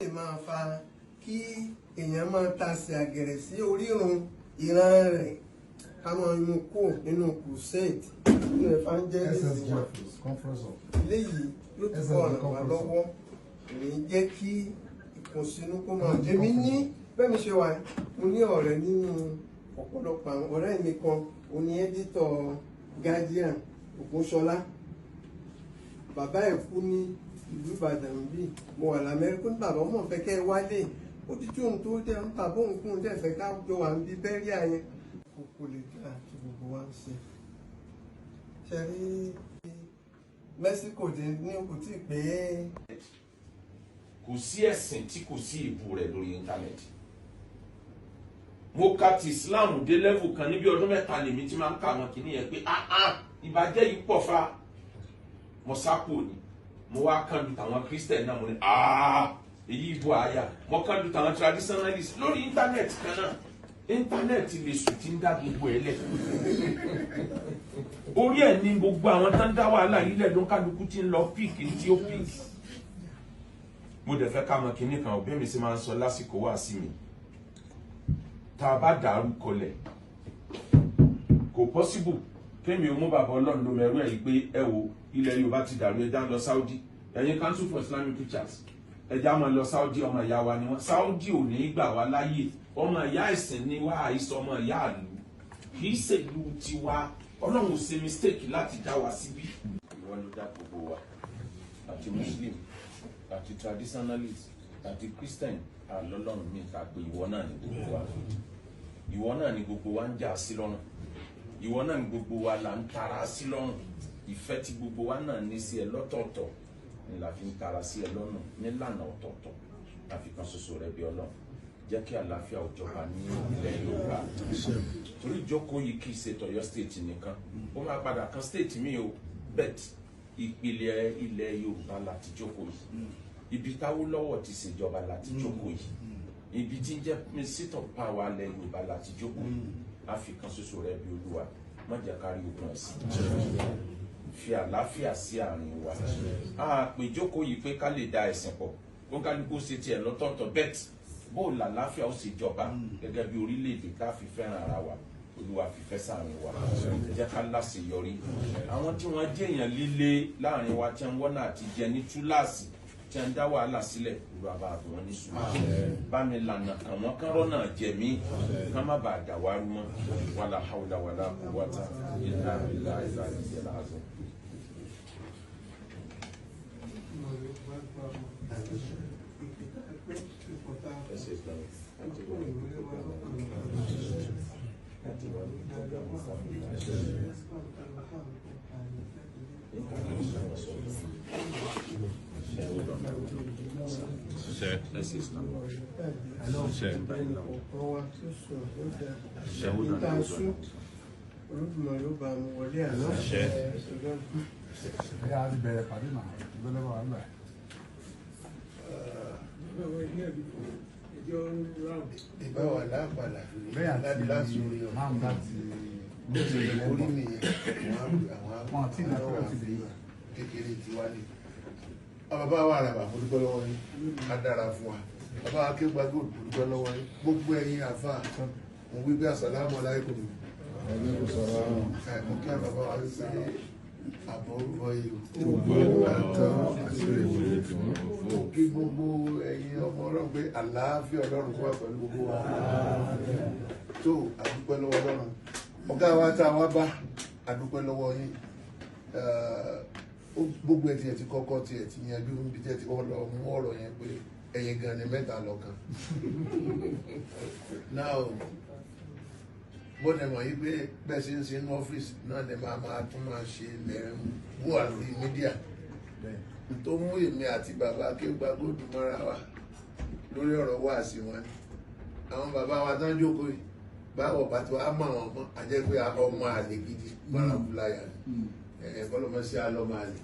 Lè máa fa kí èèyàn máa tasẹ̀ àgẹ̀rẹ̀ sí orírun ìran rẹ̀, ká máa yún kó nínú crusade, nínú evangelism. SS Jeffries, Conference of. Eléyìí ló túbọ̀ ràn wá lọ́wọ́, kò ní jẹ́ kí ìkùnsínú kó máa. Èmi ní bẹ́ẹ̀ mi ṣe wà, mo ní ọ̀rẹ́ nínú ọ̀pọ̀lọpọ̀ àwọn ọ̀rẹ́ mi kan, òní editor Guardian, Ògúnṣọlá. Bàbá ẹ̀ kú ní ìlú Ìbàdàn bí mo wà l'Amẹ́ríkà. Ní bàbá ọmọ fẹ́ kẹ́ ẹ wálé, ó ti tí òun tó dẹ̀ ń bàbá òun kún un dẹ̀ fẹ́ ká jọ wà ń bí bẹ́rí àyẹn kókó lè dá tí gbogbo wa ń ṣe. Ṣe rí Mexico dé ní kò tí ì pé. Kò sí ẹ̀sìn tí kò sí ìbú rẹ̀ lórí íńtánẹ́ẹ̀tì. Mo ka ti Islam dé level kan níbi ọdún 3 lèmi tí máa ń kà wọn kìíní yẹn pé, ah ah, ìbàjẹ́ yìí pọ̀ fa. Mo sápò ni mo wá kán lu tàwọn Christian náà. Mo ní, ah, èyí ìbú àyà. Mo kán lu tàwọn traditionalist lórí íńtánẹ́ẹ̀tì kan náà. Íńtánẹ́ẹ̀tì lè sùn tí ń dá gbogbo ẹ̀ lẹ̀. Orí ẹ̀ ní gbogbo àwọn tó ń dá wàhálà yìí lẹ̀ ló ń kálukú tí ń lọ pick tí ó pick. Mo dẹ̀ fẹ́ ká mọ kinní kan, òbí mi sì máa ń sọ lásìkò wá sí mi, tá a bá dàrú kọlẹ̀, kò possible kémi ò mú bàbá Ọlọ́run ló mẹ́rú ẹ̀ yìí pé, ẹ wo, ilẹ̀ Yorùbá ti dàrú, ẹja ń lọ Saudi. Ẹ̀yin Council for Islamic Preachers, ẹja máa lọ Saudi, ọmọ ìyá wa ni wọ́n. Saudi ò ní gbà wá láàyè. Ọmọ ìyá ẹ̀sìn ni wá, àìsàn ọmọ ìyá àlù kì í ṣèlú tiwa. Ọlọ́run ò ṣe mistake láti dá wa síbí. Ìwọ ló dá gbogbo wa, àti Muslim, àti traditionalist, àti Christian. Àlọ́lọ́run mi ta pé ìwọ náà ni gbogbo wa, ìwọ náà ni gbogbo wa ń jà sí lọ́rùn, ìwọ náà ni gbogbo wa là ń tara sí lọ́rùn. Ìfẹ́ tí gbogbo wa náà ní sí ẹ lọ́tọ̀ọ̀tọ̀ ni la fi ń tara sí ẹ lọ́nà nílànà ọ̀tọ̀ọ̀tọ̀. Àfikàn ṣoṣo rẹ bí Ọlọ́run, jẹ́ kí àlàáfíà ó jọba ní ilẹ̀ Yorùbá, torí ìjókòó yìí kì í ṣe tọ̀yọ́ State nìkan, ó máa padà kan state mi o, but ìpìlẹ̀ ilẹ̀ Yorùbá láti jókòó yìí. Ibi táwólọ́wọ̀ ti ṣèjọba láti jókòó yìí. Ibi tí ń jẹ́ seat of power ilẹ̀ Yorùbá láti jókòó yìí. Àfikàn ṣoṣo rẹ bí Olúwa, má jẹ́ ká rí ogun ẹ̀sìn, fi àlàáfíà sí àárín wa. A pè jókòó yìí pé ká lè da ẹ̀sìn pọ̀, kó kálukú ṣe tiẹ̀ lọ́tọ̀ọ̀tọ̀, but bó làlàáfíà ó sì jọba gẹ́gẹ́ bí orílẹ̀-èdè ká fi fẹ́ràn ara wa. Olúwa, fìfẹ́ sáàrin wa, jẹ́ ká láṣeyọrí. Àwọn tí wọ́n jẹ́ èèyàn líle láàrin wa, tí wọ́n náà ti jẹ ní túláàsì, tí wọ́n dá wàhálà sílẹ̀, Olúwa, bá a wọn ní sùúrù, bá mi lànà àwọn kan rọ́nà jẹ̀mí, kán má bàa dà wá rú mọ́. Wala hawla wala quwwata illa billahi al-aliyyil azim. Ẹsẹ̀ Islam. Ẹsẹ̀ Islam. Ọ̀kan wa tó sùn ó dá níta sún, Olódùmarè ló bá mu wọlé àná. Ẹ á ti bẹ̀rẹ̀ pàdé náà, ìgbẹ́lẹ́ wà ń bẹ̀. Ìbá wà lápàlà. Bẹ́ẹ̀ àti láti orí ọ̀ máa ń láti orí nìyẹn àwọn Wọn àti ìlà tó ti dé. Kékeré ti wá ní. Àwọn bàbá wa àràbà, mo dúpẹ́ lọ́wọ́ yín, á dára fún wa. Bàbá wa ké gbàgbọ́, mo dúpẹ́ lọ́wọ́ yín. Gbogbo ẹ̀yin àfa, mo wí pé assalamu alaikum. Ẹ̀ mo kí àwọn bàbá wa wípé àbọ̀ orúkọ yìí o. Kí gbogbo ẹ̀yin ọmọ Ọlọ́run pé àlàáfíà Ọlọ́run kó wà pẹ̀lú gbogbo wa. Tó àdúpẹ́ lọ́wọ́ Ọlọ́run. Ọ̀gá wa tá a wá bá, àdúpẹ́ lọ́wọ́ yín. Gbogbo ẹ̀ tiẹ̀ ti kọ́kọ́ tiẹ̀ ti yanjú níbi tí ẹ ti kọ́kọ́ lọ mú ọ̀rọ̀ yẹn pé ẹ̀yin gan ni mẹ́ta lọ́kan. Now, bó dẹ̀ mọ̀ yí pé bẹ́ẹ̀ ṣe ń ṣe ní ọ́fíìsì náà lè máa tún máa ṣe lẹ́rìn wà lórí media tó mú èmi àti bàbá akéwà gbódù mọ́ra wa lórí ọ̀rọ̀ wá sí wọn ni àwọn bàbá wa tán jókòó yìí. Báwo bá ti wá mọ̀ wọn mọ́, àjẹ́ pé ọmọ àlè gidi bárakúláyà ni ẹ̀ kọ́lọ́mọ sí alọ́mọ àlè.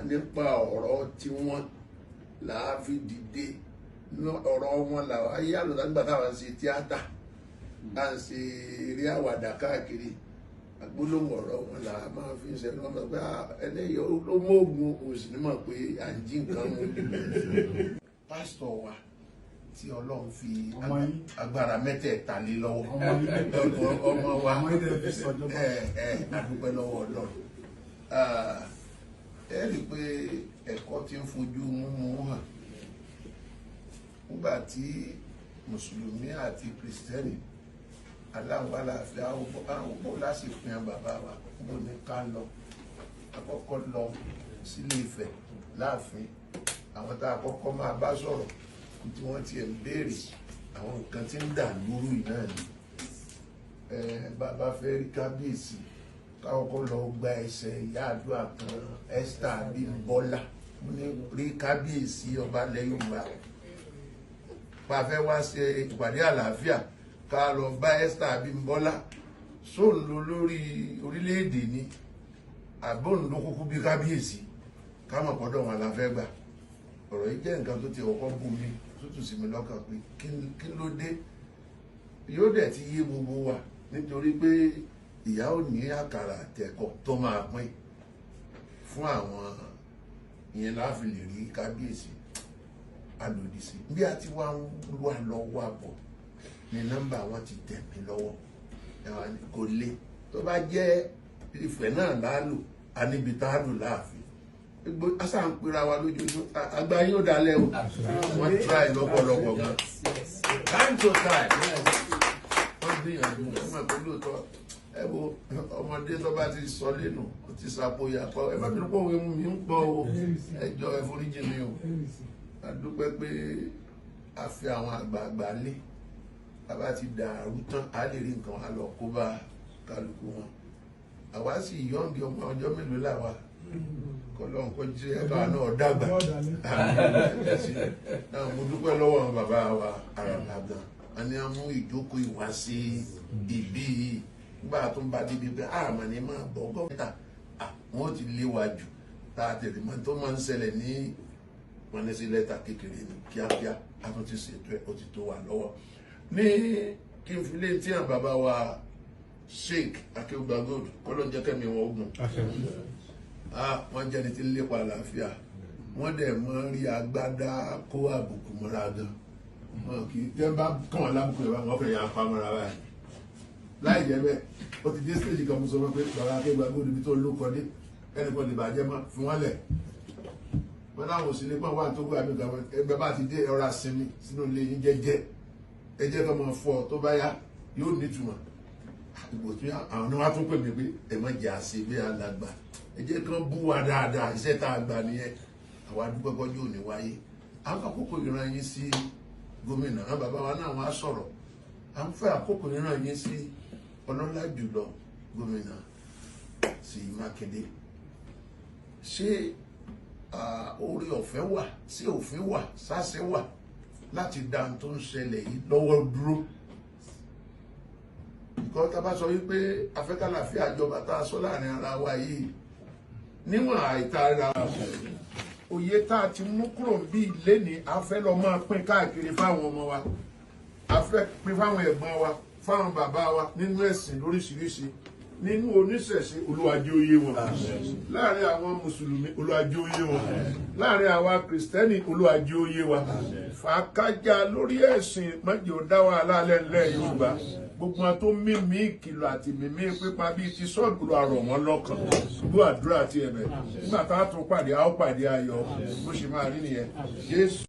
Nípa ọ̀rọ̀ tí wọ́n là á fi dìde, ọ̀rọ̀ wọn là á yálò nígbà táwọn ṣe tíátà, à ń ṣe eré àwàdà káàkiri, agbólóhùn ọ̀rọ̀ wọn là á máa fi ń ṣe lọ́mọ pé ẹlẹ́yìí ó mọ̀ọ́gùn òsì ní mọ̀ pé à ń jí nǹkan mú. Pásítọ̀ wa tí Ọlọ́run fi Ọmọ yín. agbára mẹ́tẹ̀ẹ̀ta lé lọ́wọ́, Ọmọ yín. ọmọ wa, Ọmọ yín tẹ́ fi sọjọba. Ẹ adúpẹ́ lọ́wọ́ Ọlọ́run. Ah, ẹ rí i pé ẹ̀kọ́ ti ń fojú múmu hàn nígbà tí mùsùlùmí àti kìrìsìtẹ́nì aláwọ̀ aláàfin àwọn bó lásìkò yẹn, bàbá wa bó ní ká lọ àkọ́kọ́ lọ sílé Ifẹ̀ láàfin. Àwọn tá a kọ́kọ́ máa bá sọ̀rọ̀ tí wọ́n tiẹ̀ ń béèrè àwọn nǹkan tí ń dà lóru yìí náà ni bàbá fẹ́ rí kábíyèsí, káwọn kọ́ lọ gba ẹsẹ̀ ìyá àdúrà kan, Esther Abímbọ́lá. Mo ní rí kábíyèsí ọba ilẹ̀ Yorùbá, pa fẹ́ wá ṣe ìpàdé àlàáfíà, ká lọ bá Esther Abímbọ́lá. Sóun ló lórí orílẹ̀-èdè ni, àbóun ló kúkú bí kábíyèsí? Káwọn pọ̀dọ̀ wọn la fẹ́ gbà. Ọ̀rọ̀ yìí jẹ́ nǹkan tó ti ọkọ́ bù mí tútù sí mi lọ́kàn pé kí ló dé. Yóò dẹ̀ ti yé gbogbo wa, nítorí pé ìyá ò ní àkàrà àtẹ̀kọ́ tó máa pín fún àwọn ìyẹn láàfin lè rí kábíyèsí alòdì sí. Bí a ti wá ń wà lọ́wọ́ àbọ̀ ni nọ́mbà wọn ti tẹ̀ mí lọ́wọ́. Ẹ̀wà ni kò le tó bá jẹ́ Ifẹ̀ náà láàlò, a níbi tá a lò láàfin. Gbogbo asa ń pera wa lójoojúmọ́. Àgbà yóò dalẹ̀ o. Wọ́n try lọ́pọ̀lọpọ̀ gan, time to time wọ́n gbìyànjú. Wọ́n mọ̀ pé lóòótọ́, ẹ wo ọmọdé tó bá ti sọ lẹ́nu, ó ti sàpò ìyàpọ̀. Ẹ má bínú pé òwe mi ń pọ̀ o, ẹ jọ, ẹ foríjì mi o. A dúpẹ́ pé a fi àwọn àgbààgbà lé. Bàbá ti dàrú tán, a lè rí nǹkan wa lọ kó bá kálukú wọn. Àwa sì yọ̀ǹgì, ọmọ ọjọ́ mélòó làwa? Kọlọ́n kó jẹ́ ká náà dàgbà náà. Mo dúpẹ́ lọ́wọ́ àwọn bàbá wa Àràbà gan. A ní a mú ìjókòó ìwá sí ibí yìí. Nígbà tó ń bá débi pé àmọ́ ni máa bọ̀ gọ́mẹ̀ntà, wọ́n ti lé wa jù tá a tẹ̀lé mọ́ tó máa ń ṣẹlẹ̀ ní wọn ní sí lẹ́tà kékeré ní kíákíá. A tún ti ṣètò ẹ̀, ó ti tó wà lọ́wọ́ ní kí n fi lé tí àwọn bàbá wa Sheikh Akéwùgbà Gold, kọ́lọ́ ń jẹ́ kẹ́mi wọn ogun. Wọ́n jẹ́ ní ti ń lépa àlàáfíà. Wọ́n dẹ̀ mọ́ rí agbádá kó àbùkù mọ́ra gan. Wọn kì í tẹ́ bá kàn wọ́n lábùkù yẹn, wọ́n fẹ́ yà pa mọ́ra báyìí. Láì jẹ́ bẹ́ẹ̀, ó ti dé stage kan, mo sọ fún pé bàbá Akéwùgbà Gold, ibi tó ló kọ́ dé, ẹnì kan lè bàjẹ́ mọ́ fún wọn lẹ̀. Wọn láwọn òsì lè pọ́n wà tó gbé àmì ìgbà ẹgbẹ́ bá ti dé, ẹ̀rọ àsinmi sínú ilé yín jẹ́jẹ́. Ẹ jẹ́ kó máa fọ, tó bá yá yóò nítumọ̀. Ìbò tí àwọn ni wọ́n á tún pè mí pé ẹ má jẹ́ àṣẹ bí alàgbà, ẹ jẹ́ kán bú wa dáadáa, iṣẹ́ tá a gbà nìyẹn. Àwa dúpẹ́ kọjú òní wáyé. À ń fàkókò ìran yín sí gómìnà, àwọn bàbá wa náà wọ́n á sọ̀rọ̀. À ń fẹ́ àkókò ìran yín sí ọlọ́lá jùlọ gómìnà Ṣèyí Mákindé. Ṣé oore ọ̀fẹ́ wà, sí òfin wà, sáṣẹ wà láti dá ohun tó ń ṣẹlẹ̀ yìí lọ́wọ́ dúró? Nǹkan tá a bá sọ wípé afẹ́kálàfíà jọba, tá a sọ láàrin ara wa yìí níwọ̀n àìtara òye tá a ti mú kúrò bí ilé ní, a fẹ́ lọ máa pín káàkiri fáwọn ọmọ wa, a fẹ́ pín fáwọn ẹ̀gbọ́n wa, fáwọn bàbá wa nínú ẹ̀sìn lóríṣiríṣi, nínú oníṣẹ̀ṣe, Olúwa jẹ́ ó yé wọn, láàrin àwọn mùsùlùmí, Olúwa jẹ́ ó yé wọn, láàrin àwa kìrìsìtẹ́nì, Olúwa jẹ́ ó yé wa. Fàákájà lórí ẹ̀sìn mọ́jì ó dá wàhálà lẹ́lẹ́ Yorùbá. Gbogbo wọn tó mímí ìkìlọ̀ àti mímí pípa bíi ti sọ́ọ̀lù, àrọ̀ wọn lọ́kàn. Gbọ́ àdúrà àti ẹ̀bẹ̀. Nígbà tá a tún pàdé, a ó pàdé ayọ̀. Bó ṣe máa rí nìyẹn. Jésù.